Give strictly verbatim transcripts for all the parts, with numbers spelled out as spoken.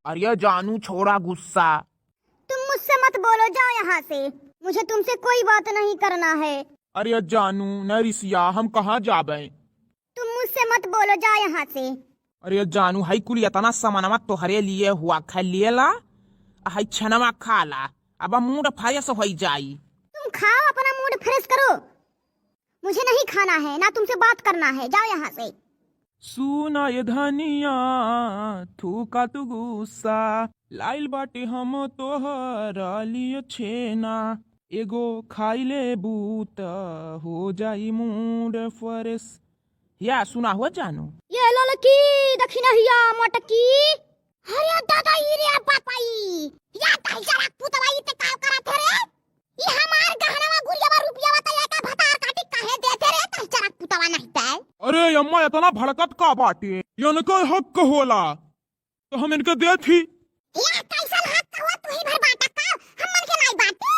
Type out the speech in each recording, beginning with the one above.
अरे जानू, छोड़ा गुस्सा। तुम मुझसे मत बोलो, जाओ यहाँ से। मुझे तुमसे कोई बात नहीं करना है। अरे जानू, न रिसिया, हम कहाँ जाबे? तुम मुझसे मत बोलो, जाओ यहाँ से। अरे जानू, हई कुल इतना सामानवा तोहरे लिए हुआ, खा लिए ला, आ हई छनवा खा ला, अब मूड फ्रेश होई जाई। तुम खाओ, अपना मूड फ्रेश करो, मुझे नहीं खाना है, ना तुमसे बात करना है, जाओ यहाँ से। सुना ये धनिया, थूका तू गुस्सा, लाइल बाटे हम तोहरा लिए छेना, एगो खाई लेबू त हो जाई मूड फ्रेश। या सुना हो जानू। ये ललकी दखिनहिया मटकी। अरे दादा, ई रे बापा ई। या तही जरा पुतवा ई ते का करत है रे? ई हमार गहनवा गुरियावा रुपियावा ते एका भतार काटी काहे देते रे? तही जरा पुतवा नहीं ते। अरे अम्मा, इतना भड़कत का बाटे? इनका हक होला, तो हम इनके देत ही। या कैसन हक हुआ, तू ही भर बाटा का? हमन के नाई बाटी।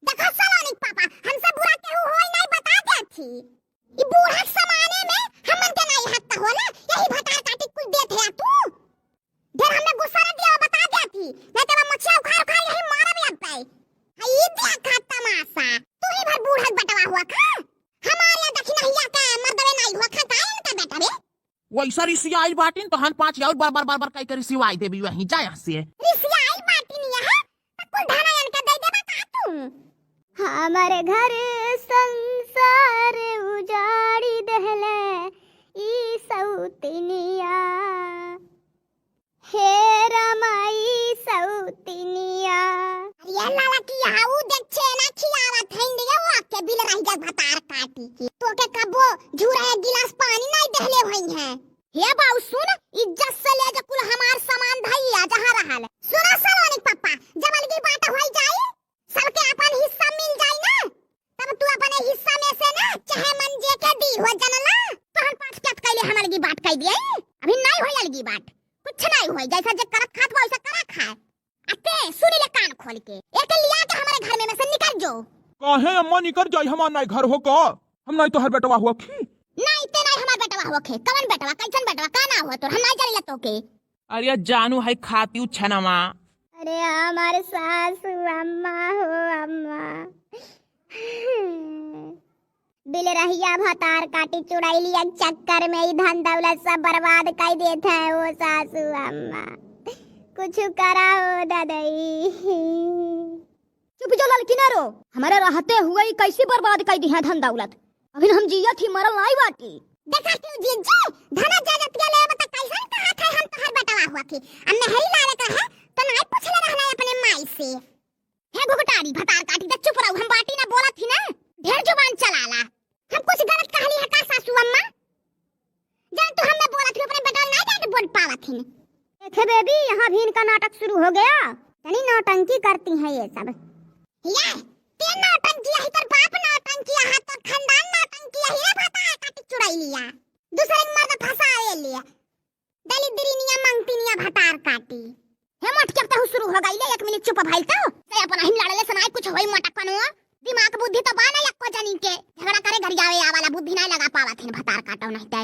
देखो सलोनी के पापा, हमसे बुरा केहू होई नाई, बता देत ही। ई बूढ़ा के जमाने में हमन के नाई हक होला, यही भतार काटी कुल देत है तू। ढेर हमने गुस्सा न दिया, बता देत ही, नहीं तो मैं मछिया उखाड़ उखाड़ यही मारब अब पे। हई ई देखा तमाशा, तू ही भर बूढ़ा के बेटवा हुआ का? हमारे यहाँ दखिनहिया के मर्दवे नाई हुआ का, का इनका बेटा रे? वैसा रिसियाइल बाटिन, तहन पाँच और बार, बार, बार, बार कह के रिसियाई देबी वहीं, जा यहाँ से। रिसियाइल बाटिन यहाँ, त कुल धना इनके दे देबा का तू? हमर घर संसार उजाड़ी देहले ई सौतनिया, हे रामा ई सौतनिया। अरे लाला की यहाँ ऊ देख छेना खियावत है, इंडिया वो के बिल रह गया भतार काटी की। तो के कबो झूरा एक गिलास पानी नहीं देहले हुई है। हे बाऊ सुन, इज्जत से ले जा कुल हमार सामान धइया जहाँ रहल। सुना सलोनी के पप्पा, जब अलगी बात होई जाई, सबके अपन हिस्सा मिल जाई ना, तब तू अपने हिस्सा में से ना चाहे मन जे के दी हो जनला। तोहन पाठ क्या कैले हम अलगी बात कह दिए? अभी नहीं होई अलगी बात, कुछ नहीं होई, जैसा जे करत खात बा वैसा करा खाए। अते सुनी ले कान खोल के, एके लिया के हमारे घर में, में से निकल जो। काहे अम्मा निकल जाई, हमार नाई घर हो का? हम नाई तोहर बेटवा हुआ खी। नाई ते नाई हमार बेटवा हुआ खे। कवन बेटवा, कैसन बेटवा, का नाम हुआ तोर? हम नाई जानी ला तोके। अरे जानू है खाती उ छनवा। अरे हमार सासू अम्मा हो अम्मा। बिलरहिया भतार काटी चुड़ैलिया के चक्कर में ई धन दौलत सब बर्बाद कर देत है ओ सासू अम्मा, कुछ करा हो ददई। चुप जो ललकी ना रो, हमारे रहते हुए ई कैसी बर्बाद कर दी है धन दौलत। अभी हम जियत ही मरल नाई बाटी। देखा तू जीजी, धना जायदाद के लेबे त कैसन कहत है हम तोहर बेटवा हुआ की। अब मेहरी लावे का है तो नाई पूछले रहना अपने माई से। हे घुघटारी भतार काटी, त चुप रहू, हम बाटी ना बोलत ही ना, ढेर जुबान चलाला। हम कुछ गलत कहली है का सासू अम्मा? जन तू हमें बोलत ही, अपने बेटवा नाई जाके बोल पावत ही। देखे बेबी, यहाँ भी इनका नाटक शुरू हो गया। तनी नौटंकी करती हैं ये सब। ये ते नौटंकी यही, तोर बाप नौटंकी है, तोर खानदान नौटंकी है, ये भतार काटी चुड़ैलिया। दूसरे के मर्द फंसावे लिए। दलिद्रीनिया, मंगतीनिया, भतार काटी। हे मोटकी, अब तहु शुरू हो गई ले, एक मिनट चुप भइल तो। ते अपन हिन लड़ले सनाई कुछ होई मोटकनुआ। दिमाग बुद्धि तो बा ना एको जनी के। झगड़ा करे गरियावे आ वाला बुद्धि ना लगा पावत हिन भतार काटो नहीं ते।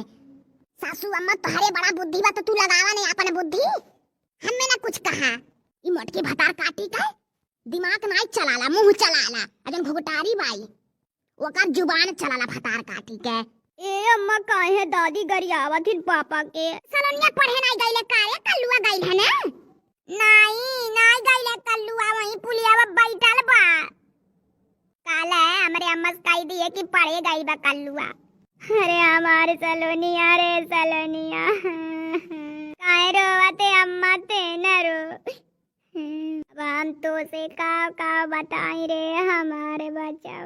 सासू अम्मा तोहरे बड़ा बुद्धि बा तो तू लगावा नहीं अपन बुद्धि। हमें ना कुछ कहा। ई मोटकी भतार काटी के दिमाग नाई चलाला, मुंह चलाला। अजन घुघटारी बाई। ओकर जुबान चलाला भतार काटी के। ए अम्मा, काहे दादी गरियावत हिन पापा के? सलोनिया पढ़े नाई गइले का रे? कल्लुआ गइल है ना? नाई, नाई गइले कल्लुआ, वहीं पुलिया पे बैठल बा। काले हमरे अम्मा से कह दिए कि पढ़े गइल बा कल्लुआ। अरे हमारे सलोनिया रे सलोनिया, काहे रोवत है अम्मा, ते न रो। अब हम तो से का का बताई रे हमारे बचावा।